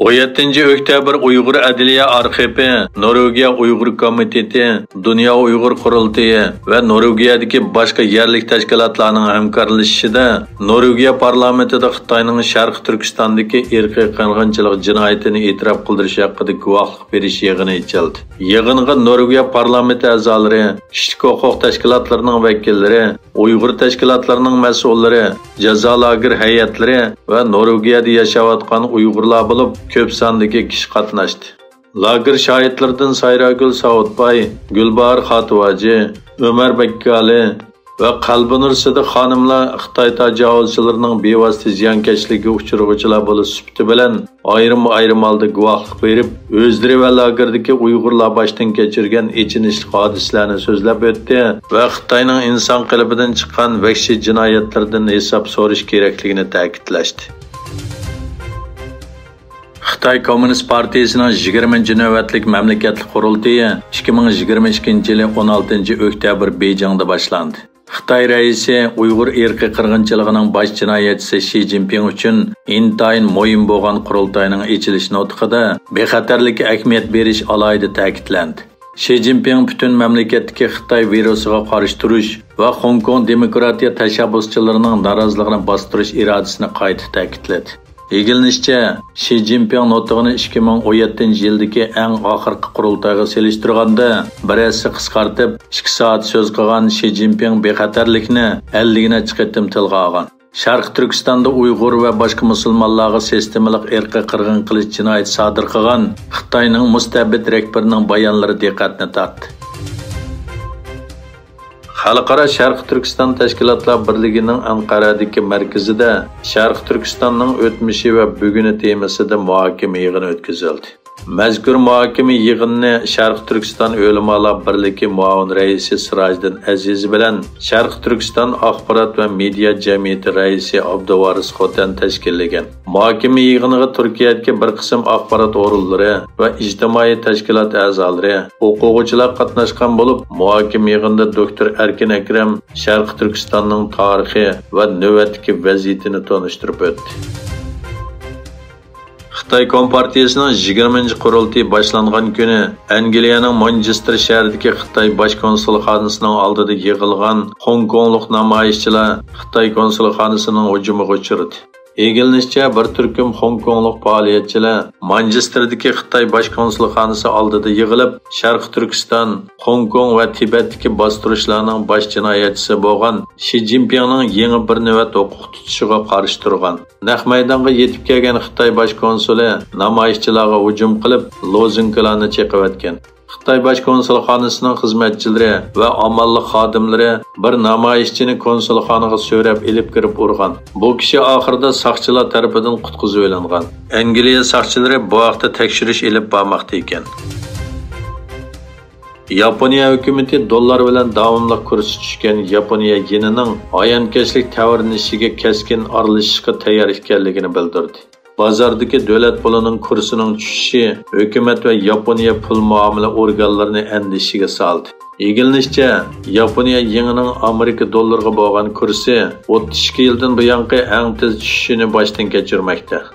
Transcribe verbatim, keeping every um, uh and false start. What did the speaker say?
ئون يەتتىنچى ئۆكتەبىر ئۇيغۇر ئەدلىيە ئارخىپى، نورۋېگىيە ئۇيغۇر كومىتېتى، دۇنيا ئۇيغۇر قۇرۇلتىيى ۋە نورۋېگىيەدىكى باشقا يەرلىك تەشكىلاتلارنىڭ ھەمكارلىشىشىدا نورۋېگىيە پارلامېنتىدا خىتاينىڭ شەرقىي تۈركىستاندىكى ئىرقىي قىرغىنچىلىق جىنايىتىنى ئېتىراپ قىلدۇرۇش ھەققىدە گۇۋاھلىق بېرىش يىغىنى ئېچىلدى. يىغىنغا نورۋېگىيە پارلامېنت ئەزالىرى، كىشىلىك ھوقۇق تەشكىلاتلىرىنىڭ ۋەكىللىرى، ئۇيغۇر تەشكىلاتلىرىنىڭ مەسئۇللىرى، جازا لاگېر ھەيئەتلىرى ۋە نورۋېگىيەدە ياشاۋاتقان ئۇيغۇرلار بولۇپ، كۆپ ساندىكى كىشى قاتناشتى. لاگېر شاھىتلىرىدىن سايراگۈل ساۋۇتباي، گۈلباھار خاتىۋاجى، ئۆمەر بەككالى ۋە قەلبىنۇر سىدىق خانىملار خىتاي تاجاۋۇزچىلىرىنىڭ بىۋاسىتە زىيانكەشلىكىگە ئۇچرىغۇچىلار بولۇش سۈپىتى بىلەن، ئايرىم-ئايرىم ھالدا گۇۋاھلىق بېرىپ، ئۆزلىرى ۋە لاگېردىكى ئۇيغۇرلار باشتىن كەچۈرگەن ئېچىنىشلىق ھادىسىلەرنى سۆزلەپ ئۆتتى ۋە خىتاينىڭ ئىنسان قېلىپىدىن چىققان ۋەھشىي جىنايەتلىرىدىن ھېساب سورىشى كېرەكلىكىنى تەكىتلەشتى. خىتاي كوممۇنىست پارتىيىسىنىڭ يىگىرمىنچى نۆۋەتلىك مەملىكەتلىك قۇرۇلتىيى ئىككى مىڭ يىگىرمە ئىككىنچى يىلى ئون ئالتىنچى ئۆكتەبىر بېيجىڭدا باشلاندى. خىتاي رەئىسى ئۇيغۇر ئىرقىي قىرغىنچىلىقىنىڭ باش جىنايەتچىسى شى جىنپىڭ ئۈچۈن ئىنتايىن مۇھىم بولغان قۇرۇلتاينىڭ ئېچىلىش نۇتقىدا بىخەتەرلىككە ئەھمىيەت بېرىش ئالاھىدە تەكىتلەندى. شى جىنپىڭ پۈتۈن مەملىكەتتىكى خىتاي ۋىرۇسىغا قارشى تۇرۇش ۋە خوڭكوڭ دېموكراتىيە تەشەببۇسچىلىرىنىڭ نارازىلىقىنى باستۇرۇش ئىرادىسىنى قايتا تەكىتلىدى. ئىگىلىنىشىچە، شى جىنپىڭ نۇتقىنى ئىككى مىڭ ئون يەتتىنچى يىلدىكى ئەڭ ئاخىرقى قۇرۇلتايغا سېلىشتۇرغاندا بىر ھەسسە قىسقارتىپ، ئىككى سائەت سۆز قىلغان شى جىنپىڭ بىخەتەرلىكنى ئەللىك نەچچە قېتىم تىلغا ئالغان. شەرقىي تۈركىستاندا ئۇيغۇر ۋە باشقا مۇسۇلمانلارغا سىستېمىلىق ئىرقىي قىرغىن قىلىش جىنايىتى سادىر قىلغان خىتاينىڭ مۇستەبىت رەھبىرىنىڭ بايانلىرى دىققەتنى تارتتى. خەلقئارا شەرقىي تۈركىستان تەشكىلاتلار بىرلىكىنىڭ ئەنقەرەدىكى مەركىزىدە شەرقىي تۈركىستاننىڭ ئۆتمۈشى ۋە بۈگۈنى تېمىسىدا مۇھاكىمە يىغىنى ئۆتكۈزۈلدى. مەزكۇر مۇھاكىمە يىغىنىنى شەرقىي تۈركىستان ئۆلىمالار بىرلىكى مۇئاۋىن رەئىسى سىراجىدىن ئەزىز بىلەن شەرقىي تۈركىستان ئاخبارات ۋە مېدىيا جەمئىيىتى رەئىسى ئابدۇۋارىس خوتەن تەشكىللىگەن. مۇھاكىمە يىغىنىغا تۈركىيەدىكى بىر قىسىم ئاخبارات ئورۇنلىرى ۋە ئىجتىمائىي تەشكىلات ئەزالىرى، ئوقۇغۇچىلار قاتناشقان بولۇپ، مۇھاكىمە يىغىنىدا دوكتور ئەركىن ئەكرەم شەرقىي تۈركىستاننىڭ تارىخى ۋە نۆۋەتتىكى ۋەزىيىتىنى تونۇشتۇرۇپ ئۆتتى. خىتاي كومپارتىيىسىنىڭ يىگىرمىنچى قۇرۇلتىيى باشلانغان كۈنى ئەنگلىيەنىڭ مانچېستېر شەھىرىدىكى خىتاي باش كونسۇلخانىسىنىڭ ئالدىدا يىغىلغان خوڭكوڭلۇق نامايىشچىلار خىتاي كونسۇلخانىسىنىڭ ھۇجۇمىغا ئۇچرىدى. ئىگىلىنىشىچە، بىر تۈركۈم خوڭكوڭلۇق پائالىيەتچىلەر مانچېستېردىكى خىتاي باش كونسۇلخانىسى ئالدىدا يىغىلىپ، شەرقىي تۈركىستان، خوڭكوڭ ۋە تىبەتتىكى باستۇرۇشلارنىڭ باش جىنايەتچىسى بولغان شى جىنپىڭنىڭ يېڭى بىر نۆۋەت ھوقۇق تۇتۇشىغا قارشى تۇرغان. نەق مەيدانغا يېتىپ كەلگەن خىتاي باش كونسۇلى نامايىشچىلارغا ھۇجۇم قىلىپ، لوزۇنكىلارنى چېقىۋەتكەن. خىتاي باش كونسۇلخانىسىنىڭ خىزمەتچىلىرى ۋە ئامانلىق خادىملىرى بىر نامايىشچىنى كونسۇلخانىغا سۆرەپ ئېلىپ كىرىپ ئۇرغان. بۇ كىشى ئاخىرىدا ساقچىلار تەرىپىدىن قۇتقۇزۇۋېلىنغان. ئەنگلىيە ساقچىلىرى بۇ ھەقتە تەكشۈرۈش ئېلىپ بارماقتا ئىكەن. ياپونىيە ھۆكۈمىتى دوللار بىلەن داۋاملىق كۇرسى چۈشكەن ياپونىيە يېنىنىڭ ھايانكەشلىك تەۋرىنىشىگە كەسكىن ئارىلىشىشقا تەييار ئىكەنلىكىنى بىلدۈردى. بازاردىكى دۆلەت پۇلىنىڭ كۇرسىنىڭ چۈشۈشى ھۆكۈمەت ۋە ياپونىيە پۇل مۇئامىلە ئورگانلىرىنى ئەندىشىگە سالدى. ئىگىلىنىشىچە، ياپونىيە يېڭىنىڭ ئامېرىكا دوللىرىغا بولغان كۇرسى ئوتتۇز ئىككى يىلدىن بۇيانقى ئەڭ تېز چۈشۈشىنى باشتىن كەچۈرمەكتە.